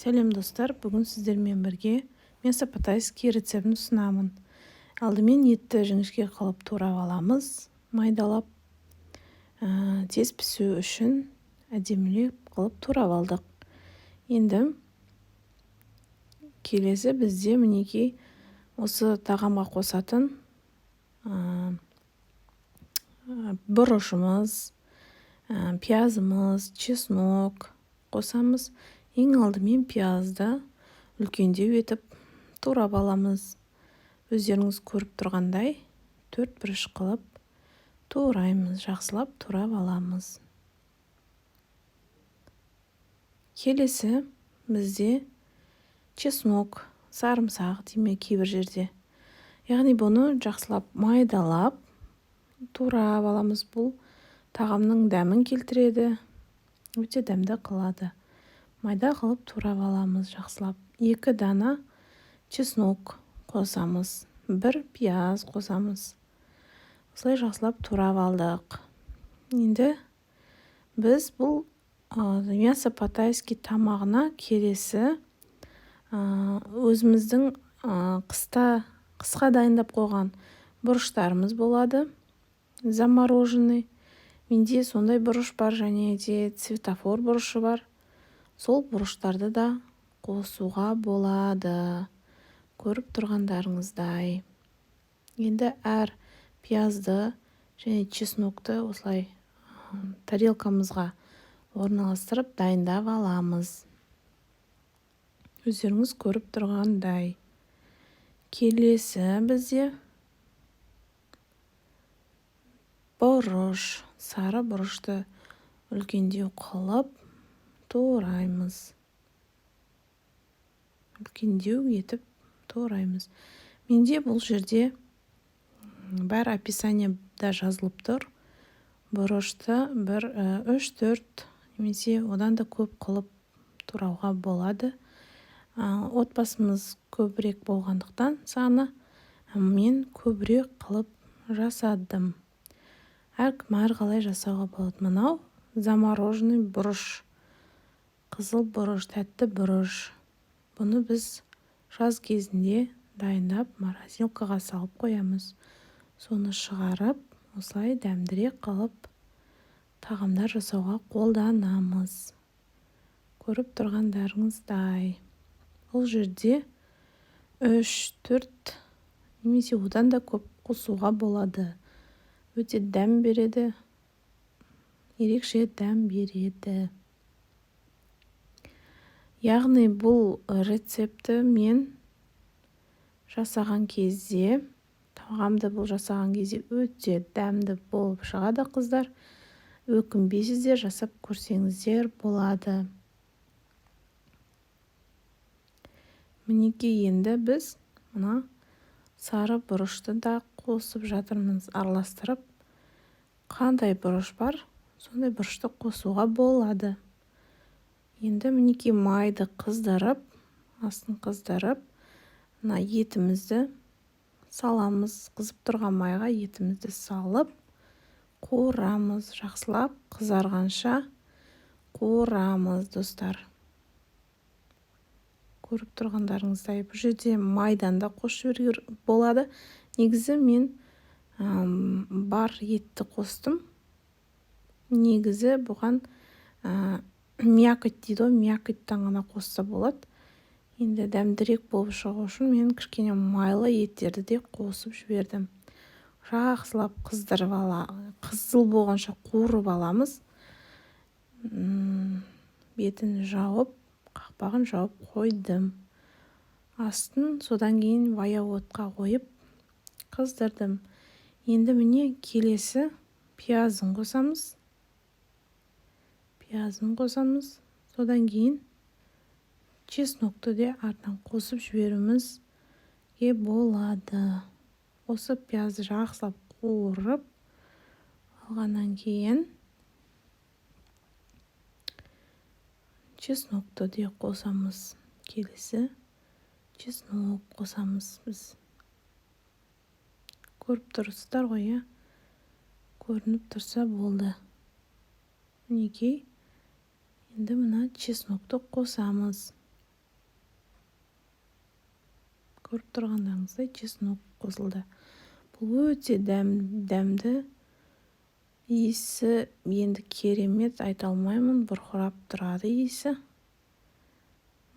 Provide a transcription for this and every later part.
Сәлем, достар! Бүгін сіздермен бірге мясо по-тайски рецептін ұсынамын. Алдымен етті жіңішке қылып турап аламыз, майдалап, тез пісу үшін әдемілеп қылып турап алдық. Енді келесі бізде, мінекей, осы тағамға қосатын бұрышымыз, пиязымыз, чеснок қосамыз. Ең алдымен пиязды үлкендеу етіп турап аламыз. Өздеріңіз көріп тұрғандай, төрт бұрыш қылып тураймыз, жақсылап турап аламыз. Келесі бізде чеснок, сарымсақ дейме кейбір жерде. Яғни бұны жақсылап майдалап турап аламыз. Бұл тағамның дәмін келтіреді, өте дәмді қылады. Майда қылып турап аламыз жақсылап. 2 дана чеснок қосамыз, 1 пияз қосамыз. Осылай жақсылап турап алдық. Енді біз бұл мясо по-тайски тамағына келесі өзіміздің қысқа дайындап қойған бұрыштарымыз болады, замороженный. Менде сондай бұрыш бар және де светофор бұрышы бар. Сол бұрыштарды да қосуға болады, көріп тұрғандарыңыздай. Енді әр пиязды және чеснокты осылай тарелкамызға орналастырып, дайындап аламыз, өздеріңіз көріп тұрғандай. Келесі бізде бұрыш, сары бұрышты үлкендеу қылып тураймыз, үлкендеу етіп тураймыз. Менде бұл жерде бәрі описаниеда жазылып тұр. Бұрышты бір 3-4 немесе одан да көп қылып турауға болады. Отбасымыз көбірек болғандықтан, саны мен көбірек қылып жасадым. Әркім әрқалай жасауға болады. Мынау замороженный бұрыш, қызыл бұрыш, тәтті бұрыш. Бұны біз жаз кезінде дайындап, морозилкаға салып қоямыз. Соны шығарып, осылай дәмдірек қылып тағамдар жасауға қолданамыз. Көріп тұрғандарыңыздай, бұл жерде 3-4 немесе одан да көп қосуға болады. Өте дәм береді, ерекше дәм береді. Яғни бұл рецептті мен жасаған кезде, тағамды бұл жасаған кезде өте дәмді болып шығады, қыздар. Өкінбейсіздер, жасап көрсеңіздер болады. Мінекей, енді біз мына сары бұрышты да қосып жатырмыз, араластырып. Қандай бұрыш бар, сондай бұрышты қосуға болады. Енді, мінекей, майды қыздырып, астын қыздырып, мына етімізді саламыз. Қызып тұрған майға етімізді салып қуырамыз, жақсылап қызарғанша қуырамыз, достар. Көріп тұрғандарыңыздай, бұл жерде майдан да қосып жіберуге болады. Негізі мен бар етті қостым. Негізі бұған мякоть дейді ғой, мякотьтан ғана қосса болады. Енді дәмдірек болып шығу үшін мен кішкене майлы еттерді де қосып жібердім. Жақсылап қыздырып ала, қызыл болғанша қуырып аламыз. Бетін жауып, қақпағын жауып қойдым. Астын содан кейін баяу отқа қойып қыздырдым. Енді, міне, келесі пиязын қосамыз. Пиязын қосамыз, содан кейін чеснокты де артынан қосып жіберуімізге болады. Осы пиязды жақсылап қуырып алғаннан кейін чеснокты де қосамыз. Келесі чеснок қосамыз біз. Көріп тұрсыздар ғой, иә? Көрініп тұрса болды. Мінекей, енді мына чеснокты қосамыз. Көріп тұрғандарыңыздай, чеснок қосылды. Бұл өте дәмді, иісі енді керемет, айта алмаймын, бұрқырап тұрады иісі.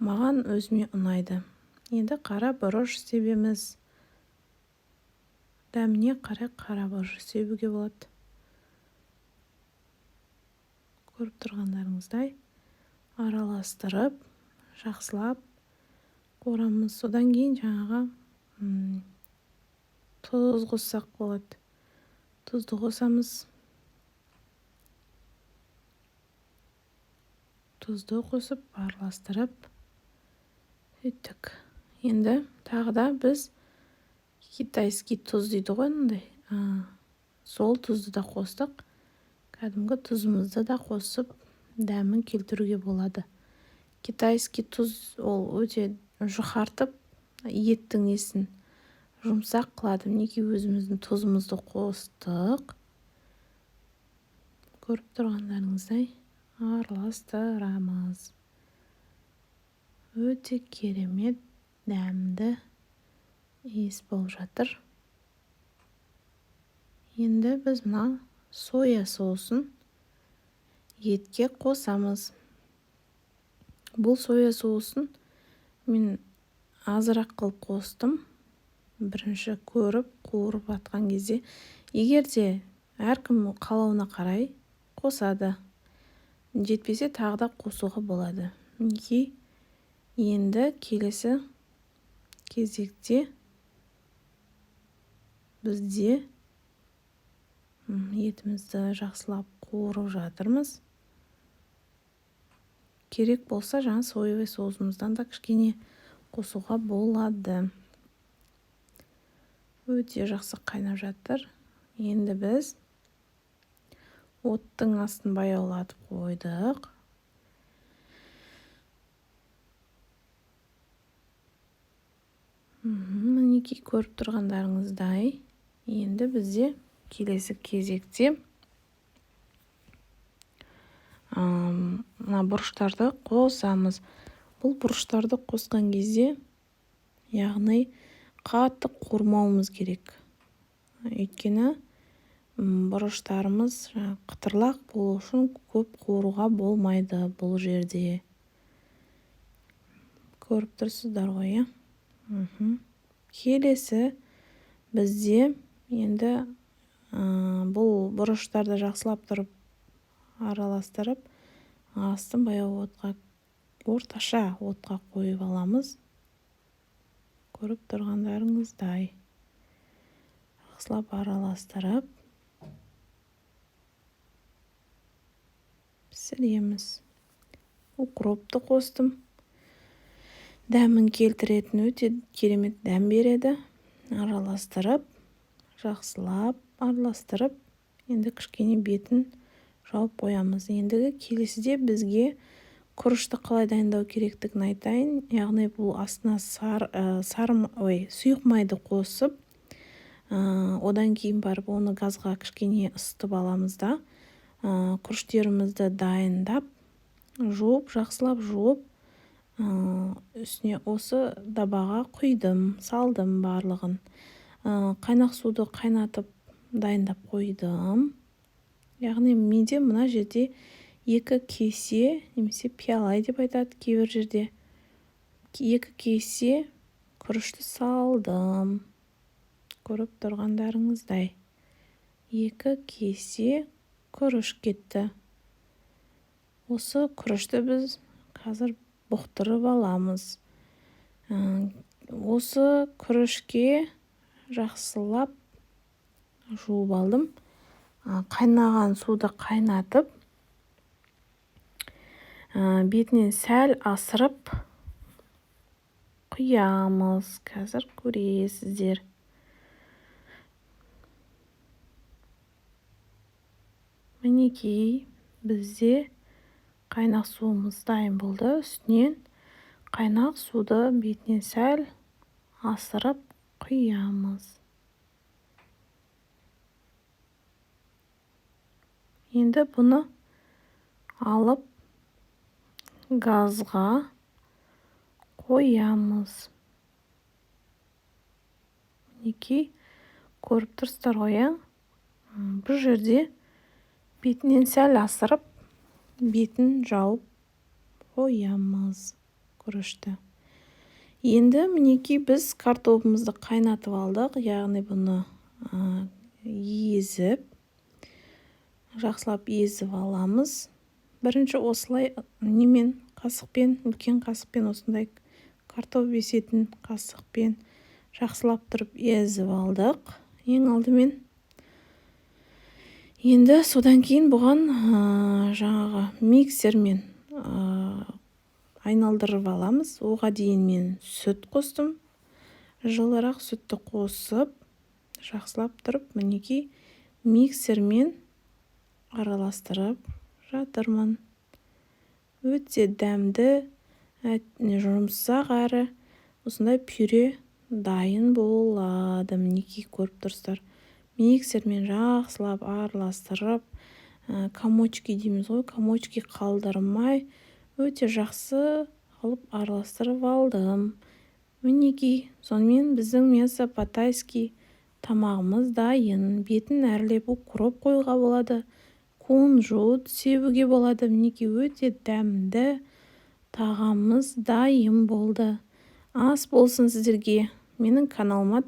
Маған өзіме ұнайды. Енді қара бұрыш себеміз. Дәміне қарай қара бұрыш себуге болады. Көріп тұрғандарыңыздай, араластырып, жақсылап қуырамыз. Содан кейін жаңағы тұз қоссақ болады. Тұзды қосамыз. Тұзды қосып, араластырып сөйттік. Енді тағы да біз китайский тұз дейді ғой мындай. Сол тұзды да қостық. Кәдімгі тұзымызды да қосып, дәмін келтіруге болады. Китайский тұз ол өте жұқартып, еттің несін жұмсақ қылады. Мінекей, өзіміздің тұзымызды қостық. Көріп тұрғандарыңыздай, араластырамыз. Өте керемет дәмді иіс болып жатыр. Енді біз мына соя соусын етке қосамыз. Бұл соя соусын мен азырақ қылып қостым. Бірінші көріп, қуырып жатқан кезде, егер де әркім қалауына қарай қосады. Жетпесе тағы да қосуға болады. Мінекей, енді келесі кезекте бізде етімізді жақсылап қуырып жатырмыз. Керек болса, жаңа соевый соусымыздан да кішкене қосуға болады. Өте жақсы қайнап жатыр. Енді біз оттың астын баяулатып қойдық. Мінекей, көріп тұрғандарыңыздай, енді бізде келесі кезекте мына бұрыштарды қосамыз. Бұл бұрыштарды қосқан кезде, яғни қатты қуырмауымыз керек. Өйткені бұрыштарымыз қытырлақ болу үшін көп қуыруға болмайды бұл жерде. Көріп тұрсыздар ғой, иә? Келесі бізде енді бұл бұрыштарды жақсылап тұрып араластырып, астын баяу отқа, орташа отқа қойып аламыз. Көріп тұрғандарыңыздай, жақсылап араластырып пісіреміз. Укропты қостым. Дәмін келтіретін, өте керемет дәм береді. Араластырып, жақсылап араластырып, енді кішкене бетін жауып қоямыз. Ендігі келесіде бізге күрішті қалай дайындау керектігін айтайын. Яғни бұл астына ой, сұйық майды қосып, одан кейін барып оны газға кішкене ысытып аламыз да, күріштерімізді дайындап, жуып, жақсылап жуып, үстіне осы табаға құйдым, салдым барлығын. Қайнақ суды қайнатып дайындап қойдым. Яғни менде мына жерде 2 кесе, немесе пиалай деп айтады кейбір жерде, 2 кесе күрішті салдым. Көріп тұрғандарыңыздай, 2 кесе күріш кетті. Осы күрішті біз қазір бұқтырып аламыз. Осы күрішке жақсылап жуып алдым. Қайнаған суды қайнатып, бетінен сәл асырып құямыз. Қазір көресіздер. Мінекей, бізде қайнақ суымыз дайын болды. Үстінен қайнақ суды бетінен сәл асырып құямыз. Енді бұны алып газға қоямыз. Мінекей, көріп тұрсыздар ғой, иә? Бұл жерде бетінен сәл асырып, бетін жауып қоямыз күрішті. Енді, мінекей, біз картобымызды қайнатып алдық, яғни бұны езіп, жақсылап езіп аламыз. Бірінші осылай немен, қасықпен, үлкен қасықпен, осындай картоп есетін қасықпен жақсылап тұрып езіп алдық ең алдымен. Енді содан кейін бұған жаңағы миксермен айналдырып аламыз. Оға дейін мен сүт қостым. Жылырақ сүтті қосып, жақсылап тұрып, мінекей, миксермен араластырып жатырмын. Өте дәмді, жұмсақ әрі осындай пюре дайын болады. Мінекей, көріп тұрсыздар, миксермен жақсылап араластырып, комочки дейміз ғой, комочки қалдырмай, өте жақсы қылып араластырып алдым. Мінекей, сонымен біздің мясо по-тайски тамағымыз дайын. Бетін әрлеп, укроп қоюға болады, кунжут себуге болады. Мінекей, өте дәмді тағамымыз дайын болды. Ас болсын сіздерге! Менің каналыма